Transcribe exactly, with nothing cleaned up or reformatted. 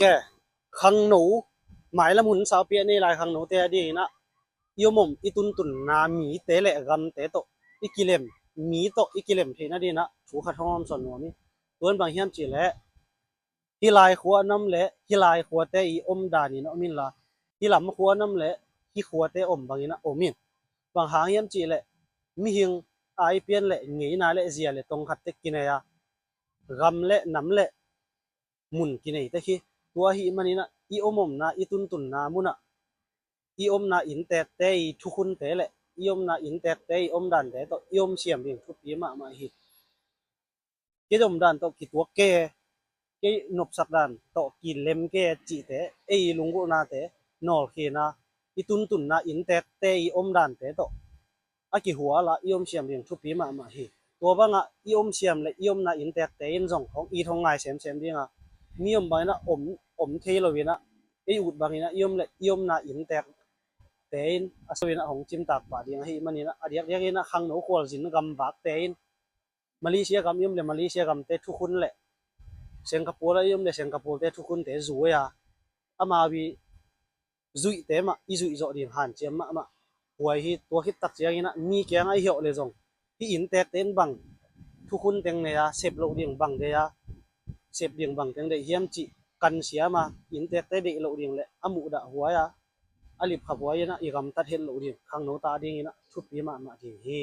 Ke, khangno, mailam hun saupi a nei lai khangnote a dingin ah i om om i tuntunna mite le gamte tawh i kilem, mi tawh i kilem theihna dingin ah thu khat hong hawmsawn nuam hi. Tua in bang hiam cih leh hih lai khua nam le hih lai khuate i om danin a om inla, hih lam khua nam le hih khuate om bangin a om in. Bang hang hiam cih leh mihing a i pian le ngeina le zia le tong khat tek kinei a, gam le nam le mun kinei tek hi. Tua ahih manin ah i om omna, i tuntunna mun ah, i omna inntekte i thukhunte le i omna inntekte i om dante tawh i om siam ding thupi mahmah hi. Kei om dan tawh kituak kei, kei nopsak dan tawh kilem kei cihte, ei lunggulhnate nawlkhin a, i tuntunna inntekte i om dante tawh a kihual a i om siam ding thupi mahmah hi. Tua bangah i om siam le i omna inntekte in zong hong it hong ngai semsem ding a, mi om bangin ah om, om thei loin ah, ei ut bangin ah i om le i omna inntekte in a so in ah hong cimtak pah ding ahih manin ah, a diakdiakin ah khangno khualzin gamvakte in Malaysia gam i om le Malaysia gamte thukhun le Singapore a i om le Singapore-te thukhunte zui a, amau i zuihte mah i zuih zawh ding hanciam mahmah huai hi. Tua khit tak ciangin ah mi kiangah i hiauh le zong hih inntekte in bang thukhun teng nei a, sep loh ding bang deih a, sep ding bang teng deih hiam cih kan siam a, inntekte deih loh ding le a muhdah huai a, a lipkhap huai in ah i gamtat het loh ding khangno ta dingin ah thupi mahmah ding hi.